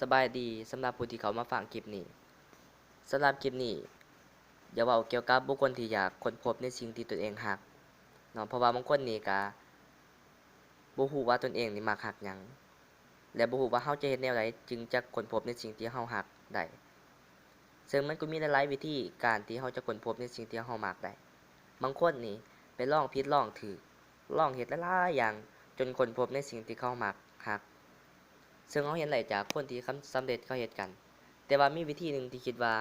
ສະບາຍດີ ສຳລັບຜູ້ທີ່ເຂົ້າມາຟັງຄລິບນີ້. ສຳລັບຄລິບນີ້ ຢາກເວົ້າກ່ຽວກັບບຸກຄົນທີ່ຢາກຄົ້ນພົບໃນສິ່ງທີ່ຕົນເອງຮັກເນາະ, ເພາະວ່າບາງຄົນນີ້ກະບໍ່ຮູ້ວ່າຕົນເອງນີ້ມັກຮັກຫຍັງ ແລະ ບໍ່ຮູ້ວ່າເຮົາຈະເຮັດແນວໃດຈຶ່ງຈະຄົ້ນພົບໃນສິ່ງທີ່ເຮົາຮັກໄດ້. ເຊິ່ງມັນກໍມີຫຼາຍໆວິທີການທີ່ເຮົາຈະຄົ້ນພົບໃນສິ່ງທີ່ເຮົາມັກໄດ້. ບາງຄົນນີ້ໄປລອງຜິດລອງຖືກ, ລອງເຮັດຫຼາຍໆຢ່າງ ຈົນຄົ້ນພົບໃນສິ່ງທີ່ເຂົາມັກຮັກ. ເຊິ່ງເຮົາເຫັນໄດ້ຈາກຄົນທີ່ຄຳສຳເລັດເຂົາເຮັດກັນ. ແຕ່ວ່າມີວິທີໜຶ່ງທີ່ຄິດວ່າ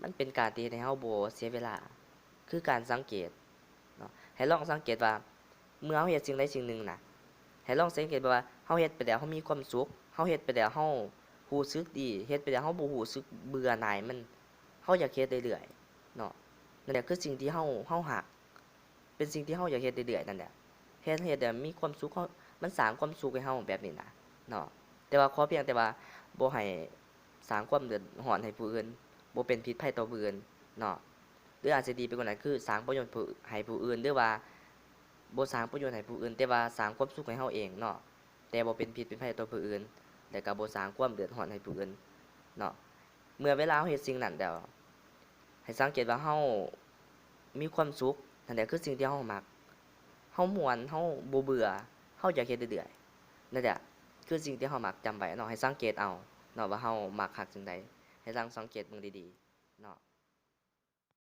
ມັນເປັນການທີ່ເຮັດໃຫ້ເຮົາບໍ່ເສຍເວລາ, ຄືການສັງເກດເນາະ. ໃຫ້ລອງສັງເກດວ່າ ເມື່ອເຮົາເຮັດສິ່ງໃດສິ່ງໜຶ່ງນະ, ໃຫ້ລອງສັງເກດວ່າເຮົາເຮັດໄປແລ້ວເຮົາມີຄວາມສຸກ, ເຮົາເຮັດໄປແລ້ວເຮົາຮູ້ສຶກດີ, ເຮັດໄປແລ້ວເຮົາບໍ່ຮູ້ສຶກເບື່ອໜ່າຍມັນ, ເຮົາຢາກເຮັດເລື້ອຍໆເນາະ. ນັ້ນແຫຼະຄືສິ່ງທີ່ເຮົາ ເຮົາຮັກ. ເປັນສິ່ງທີ່ເຮົາຢາກເຮັດເລື້ອຍໆນັ້ນແຫຼະ, ເຮັດ ເຮັດແລ້ວມີຄວາມສຸກ, ເຮົາ ມັນສ້າງຄວາມສຸກໃຫ້ເຮົາແບບນີ້ນະເນາະ. ແຕ່ວ່າຂໍພຽງແຕ່ວ່າບໍ່ໃຫ້ສ້າງຄວາມເດືອດຮ້ອນໃຫ້ຜູ້ອື່ນ, ບໍ່ເປັນພິດໄພຕໍ່ຜູ້ອື່ນເນາະ. ຫຼືອາດຈະດີໄປກວ່ານັ້ນ ຄືສ້າງປະໂຫຍດໃຫ້ຜູ້ອື່ນ ຫຼືວ່າບໍ່ສ້າງປະໂຫຍດໃຫ້ຜູ້ອື່ນ ແຕ່ວ່າສ້າງຄວາມສຸກໃຫ້ເຮົາເອງເນາະ, ແຕ່ບໍ່ເປັນພິດເປັນໄພຕໍ່ຜູ້ອື່ນ ແລະກໍບໍ່ສ້າງຄວາມເດືອດຮ້ອນໃຫ້ຜູ້ອື່ນເນາະ. ເມື່ອເວລາເຮົາເຮັດສິ່ງນັ້ນແລ້ວ ໃຫ້ສັງເກດວ່າເຮົາມີຄວາມສຸກ, ນັ້ນແຫຼະຄືສິ່ງທີ່ເຮົາມັກ. ເຮົາມ່ວນ, ເຮົາບໍ່ເບື່ອ, ເຮົາຢາກເຮັດເລື້ອຍໆ, ນັ້ນແຫຼະຄືສິ່ງທີ່ເຮົາມັກ. ຈຳໄວ້ເນາະ, ໃຫ້ສັງເກດເອົາເນາະວ່າເຮົາມັກຮັກສິ່ງໃດ, ໃຫ້ລອງສັງເກດເບິ່ງດີໆເນາະ.